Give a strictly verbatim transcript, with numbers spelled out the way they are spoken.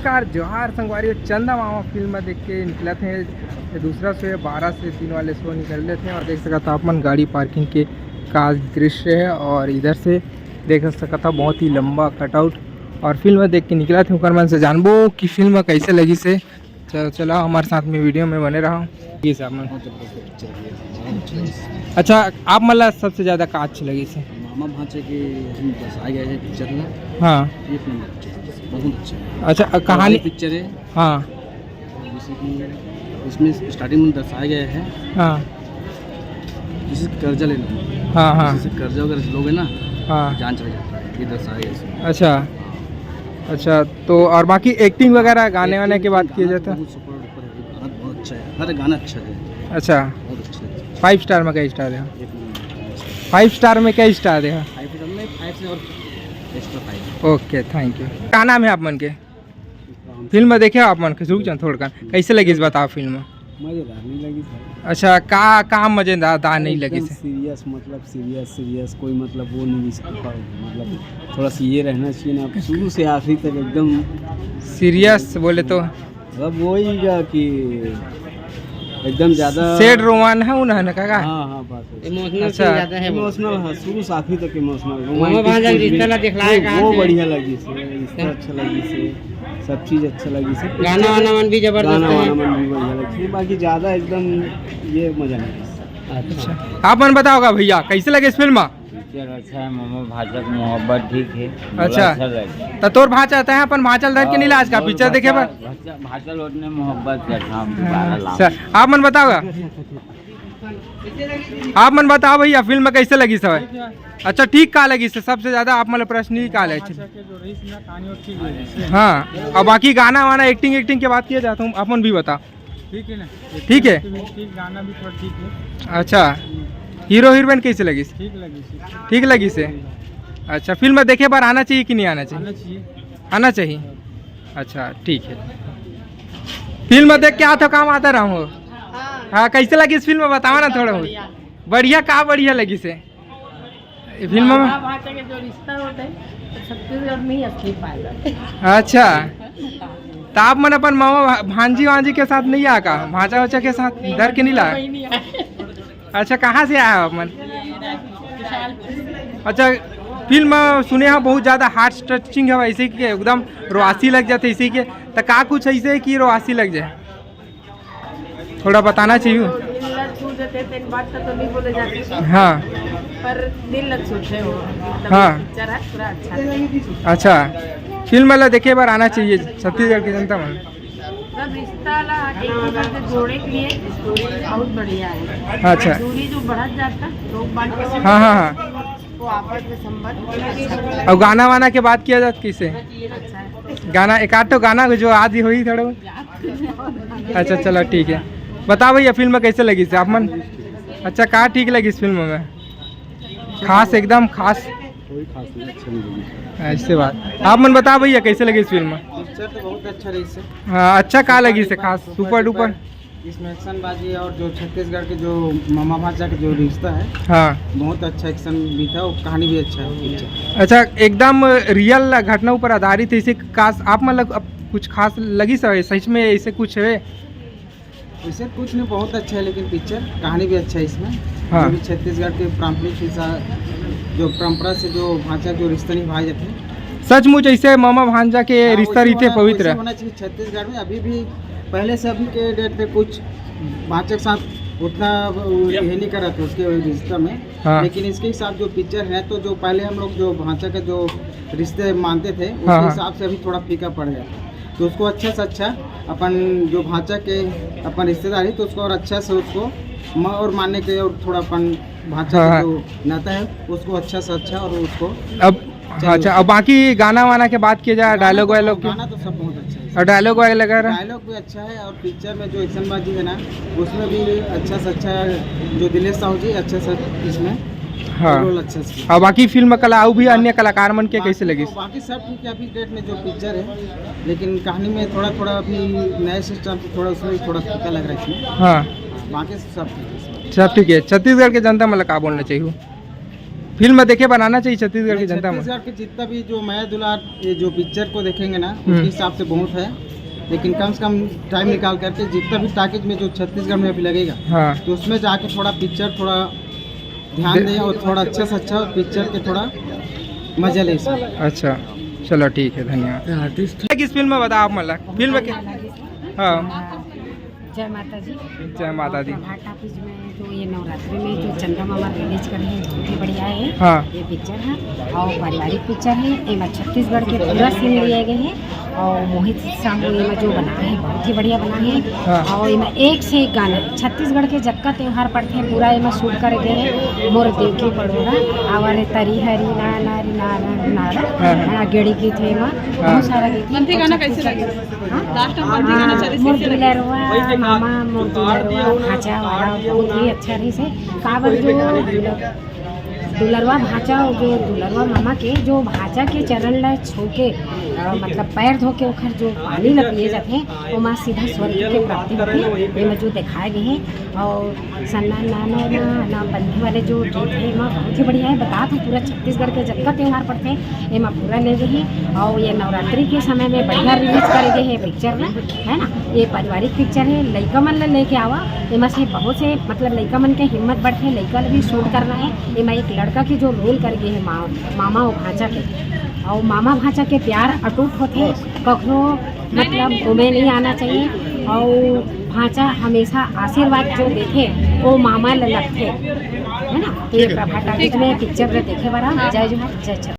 नमस्कार, जोहार संगवारी हो। चंदा मामा फिल्म देख के निकलत हे, दूसरा शो हे, बारह से तीन वाले शो निकलत हे। और देख सकत हो आप मन गाड़ी पार्किंग के का दृश्य हे, और इधर से देख सकत हो बहुत ही लंबा कटआउट। और फिल्म देख के निकलत हे, ओकर मन से जानबो कि फिल्म कैसे लगिस हे। चलो, चलो हमारे साथ में वीडियो में बने रहो। जी साहब, मैं बहुत जबरदस्त पिक्चर है, बहुत अच्छा है। अच्छा, आप मन ला सबसे ज्यादा का अच्छा लगिस हे? मामा भांचे के हम दर्शाए गए हैं पिक्चर में। हाँ। एक नंबर पिक्चर है, बहुत अच्छा है। अच्छा, अ, कहानी? पिक्चर है। हाँ। जैसे कि इसमें स्टार्टिंग में दर्शाया गया है, हाँ। किसी से कर्जा लेना, हाँ, हाँ। किसी से कर्जा अगर लोगे ना, हाँ। जान चला जाता है, ये दर्शाया गया है इसमें। अच्छा, अच्छा, तो और बाकी एक्टिंग वगैरह, गाने वाने की बात की जाए तो? बहुत सुपर डुपर है, गाना बहुत अच्छा है, हर गाना अच्छा है। अच्छा। बहुत अच्छा है। फाइव स्टार में क्या स्टार है? एक नंबर। फाइव स्टार में क्या स्टार है? फाइव स्टार में फाइव से और extra five. Okay, thank you. का नाम हे आप मन के? फिल्म देखे आप मन के? रुक जाओ थोड़ा, कैसे लगिस बताओ फिल्म? मजेदार नहीं लगी सर। अच्छा, का, का मजेदार नहीं लगी एकदम से? सीरियस, मतलब सीरियस, सीरियस, कोई मतलब वो नहीं इसके ऊपर, मतलब थोड़ा सा ये रहना चाहिए ना, शुरू से आखिरी तक एकदम सीरियस बोले तो? मतलब वही का कि एकदम ज्यादा सेड रोमान है, उन्हें ना काका? हाँ, हाँ, बस, बस। इमोशनल अच्छा। सीन ज्यादा है वो। इमोशनल है, शुरू से आखिरी तक इमोशनल, मामा रोमांटिक भांजा कुछ भी। रिश्ता ला दिखलाए वो, का वो है। बढ़िया लगी से, रिश्ता हाँ। अच्छा लगी से, सब चीज अच्छा लगी से। गाना वाना मन भी जबरदस्त गाना है। वाना मन भी बढ़िया लगी से, बाकी ज्यादा एकदम ये मजा नहीं आया। अच्छा, आप मन बताओ का भैया, कैसे लगिस फिल्म? पिक्चर अच्छा है, मामा भांचा के मोहब्बत ठीक है, अच्छा। अच्छा लगे। तो तोर भांचा आता है, अपन भांचा ल धर के नहीं लाज का और पिक्चर देखे बर? भांचा, भांचा लौटने मोहब्बत कर, हम दोबारा लाओ। अच्छा, आप मन बताओ का? आप मन बताओ भैया, फिल्म कैसे लगिस हे? अच्छा, ठीक का लगिस हे? सबसे ज्यादा आप मन ला प्रश्न ही का लगे? अच्छा, के जो रहीस ना, कहानी वो ठीक लगिस हे। हाँ, और बाकी गाना वाना, एक्टिंग, एक्टिंग के बात किया जाए तो आप मन भी बताओ। ठीक है ना? ठीक है। एक्टिंग भी ठीक, गाना भी थोड़ा ठीक है। अच्छा, हीरो हीरोइन कैसे लगिस? ठीक लगिस हे। ठीक लगिस हे। अच्छा, फिल्म देखे बर आना चाहिए कि नहीं आना चाहिए? आना चाहिए। आना चाहिए। अच्छा, ठीक है। फिल्म देख के आथो, काम आता रहूँ। हाँ। हाँ, कैसे लगिस फिल्म, बतावा ना थोड़ा बहुत। बढ़िया। बढ़िया, का बढ़िया लगिस हे ये फिल्म में? मामा भांचा के जो रिश्ता होता है, तो छत्तीसगढ़ में ही असली पाया जाता है। अच्छा, तो आप मन अपन मामा भा-, भांजी वांजी के साथ नहीं आ का? भांचा वाचा के साथ धर के नहीं ला? कोई नहीं आया। अच्छा, कहाँ से आया हो आप मन? अच्छा, फिल्म सुने हो बहुत ज्यादा हार्ट टचिंग है, वैसे कि एकदम रोआसी लग जाते इसी के, तो का कुछ ऐसे है कि रोआसी लग जाए? थोड़ा बताना चाहिए। दिल ला छू देते, तेन बात तो नहीं बोले जाते। हाँ। पर दिल ला छूते हो। मतलब हाँ। पिक्चर है, पूरा अच्छा है। अच्छा, फिल्म ला देखे बर आना चाहिए छत्तीसगढ़ के जनता मन। सब रिश्ता ला एक दूसरे से जोड़े के लिए स्टोरी बहुत बढ़िया है। अच्छा। दूरी जो बढ़त जाता, लोग बांट के हाँ, हाँ, हाँ। वो आपस में संबंध अच्छा है। और गाना वाना के बात किया जाए तो कैसे? अच्छा है। गाना, एक आध तो गाना जो आज ही हुई थोड़ा बहुत। अच्छा, चलो ठीक है। बताओ भैया, फिल्म कैसे लगिस हे आप मन? अच्छा, का ठीक लगिस हे फिल्म में? खास, एकदम खास। कोई खास नहीं, अच्छा नहीं लगी। ऐसे बात। आप मन बताओ भैया, कैसे लगिस हे फिल्म? पिक्चर तो बहुत अच्छा रहिस हे। हाँ, अच्छा का लगिस हे खास? Super duper. इसमें एक्शन बाजी और जो छत्तीसगढ़ के जो मामा भांचा के जो रिश्ता है, हाँ। बहुत अच्छा एक्शन भी था और कहानी भी अच्छा है पिक्चर। अच्छा, एकदम रियल घटना ऊपर आधारित है, इसे खास आप मतलब अब कुछ खास लगिस हे, सच में ऐसे कुछ है? वैसे कुछ नहीं, बहुत अच्छा है, लेकिन पिक्चर, कहानी भी अच्छा है इसमें। हाँ। जो भी छत्तीसगढ़ के पारंपरिक हिस्सा, जो परंपरा से जो भांचा जो रिश्ता निभाए जाते हैं। सचमुच ऐसे मामा भांजा के हाँ, रिश्ता वैसे रहिथे होना, पवित्र। वैसे होना चाहिए छत्तीसगढ़ में। अभी भी पहले से अभी के डेट में कुछ भांचा के साथ उतना वो ये नहीं कर रहा था उसके रिश्ता में। हाँ। लेकिन इसके हिसाब जो पिक्चर है, तो जो पहले हम लोग जो भांचा का जो रिश्ते मानते थे, उसके हाँ, हाँ। हिसाब से अभी थोड़ा फीका पड़ गया। तो उसको अच्छा से अच्छा अपन जो भांचा के अपन रिश्तेदारी, तो उसको और अच्छा से उसको म-, और मानने के और थोड़ा अपन भांचा हाँ, के हाँ। जो नाता है, उसको अच्छा से अच्छा और उसको अब चलिए। अच्छा, अब बाकी गाना वाना के बात किया जाए, गाना डायलॉग तो, वायलॉग के? गाना तो सब बहुत अच्छा है। और डायलॉग वायलॉग वगैरह? डायलॉग भी अच्छा है और पिक्चर में जो एक्शन बाजी है ना, उसमें भी अच्छा से अच्छा जो दिनेश साहू जी अच्छा से इसमें हाँ। रोल अच्छा से किया। और बाकी फिल्म कला, और भी हाँ। अन्य कलाकार मन के बाकी कैसे लगी? तो बाकी सब ठीक है अभी डेट में जो पिक्चर है, लेकिन कहानी में थोड़ा, थोड़ा अभी नए सिस्टम से थोड़ा उसमें थोड़ा फीका लग रहा है इसमें। हाँ। हाँ, बाकी सब ठीक है इसमें। सब ठीक है। छत्तीसगढ़ के जनता मतलब का बोलना चाहिए? फिल्म देखे बनाना चाहिए छत्तीसगढ़ की जनता में। छत्तीसगढ़ के जितना भी जो मया दुलार, ये जो पिक्चर को देखेंगे ना, हम्म। उसके हिसाब से बहुत है, लेकिन कम से कम टाइम निकाल करके जितना भी टॉकीज में जो छत्तीसगढ़ में अभी लगेगा, हाँ। तो उसमें जाके थोड़ा पिक्चर थोड़ा ध्यान दे- दें और थोड़ा अच्छा से अच्छा पिक्चर के थोड़ा मजा ले इसमें। अच्छा, चलो ठीक है, धन्यवाद। आर्टिस्ट किस फिल्म में बताओ आप, मतलब फिल्म के? हाँ। जय माता जी। जय माता दी। प्रभात टॉकीज में जो ये नवरात्रि में जो चंदा मामा रिलीज करे हैं, बहुत ही बढ़िया है। हाँ। ये पिक्चर है और पारिवारिक पिक्चर है। एमा छत्तीसगढ़ के पूरा सीन लिए गए हैं और मोहित साहू एमा जो बना है, बहुत ही बढ़िया बना है। हाँ। और एमा एक से एक गाना छत्तीसगढ़ के जतका त्योहार पड़थे, पूरा एमा शूट करे गए हैं। मोर देवकी पड़ोरा, आवा रे तरी हरी ना ना री ना ना ना रा, हाँ, हाँ। हाँ, गेड़ी गीत है एमा, हाँ। बहुत सारा गीत है। मंथी गाना कैसे छत्तीसगढ़ लगे? के, हाँ? लास्ट में मंथी गाना हाँ, चलिए, मोर कैसे लगे? दुलरवा मामा, मोर दुलरवा भाचा वाला बहुत ही अच्छा रहिस हे। काबर जो दुलरवा भाचा, जो दुलरवा मामा के जो भाचा के चरण ला छू के, अ, मतलब पैर धो के ओखर जो पानी ला पिए जाथे, ओमा सीधा स्वर्ग के प्राप्ति होथे। एमा जो दिखाए गए हे और सन्ना ना ना ना ना बंधे वाले जो गीत हे, एमा बहुत ही बढ़िया हे। बतात हूँ, पूरा छत्तीसगढ़ के जतका त्योहार पड़थे, एमा पूरा ले गए हे। और ये नवरात्रि के समय में बढ़िया रिलीज करे गए हे पिक्चर ला, है ना। ये पारिवारिक पिक्चर हे, लइका मन ला लेके आवा। एमा से बहुत से, मतलब, लइका मन के हिम्मत बढ़थे, लइका ला भी शूट करना हे। एमा एक लड़का के जो रोल करे गए हे मा-, मामा और भांचा के, और मामा भांचा के प्यार अटूट होथे, कखनो, मतलब, ओमे नहीं आना चाहिए। और भांचा हमेशा आशीर्वाद जो देथे, वो मामा ला लगथे, है ना। तो ये प्रभात टॉकीज में पिक्चर ला देखे बर, जय जोहार, जय छत्तीसगढ़।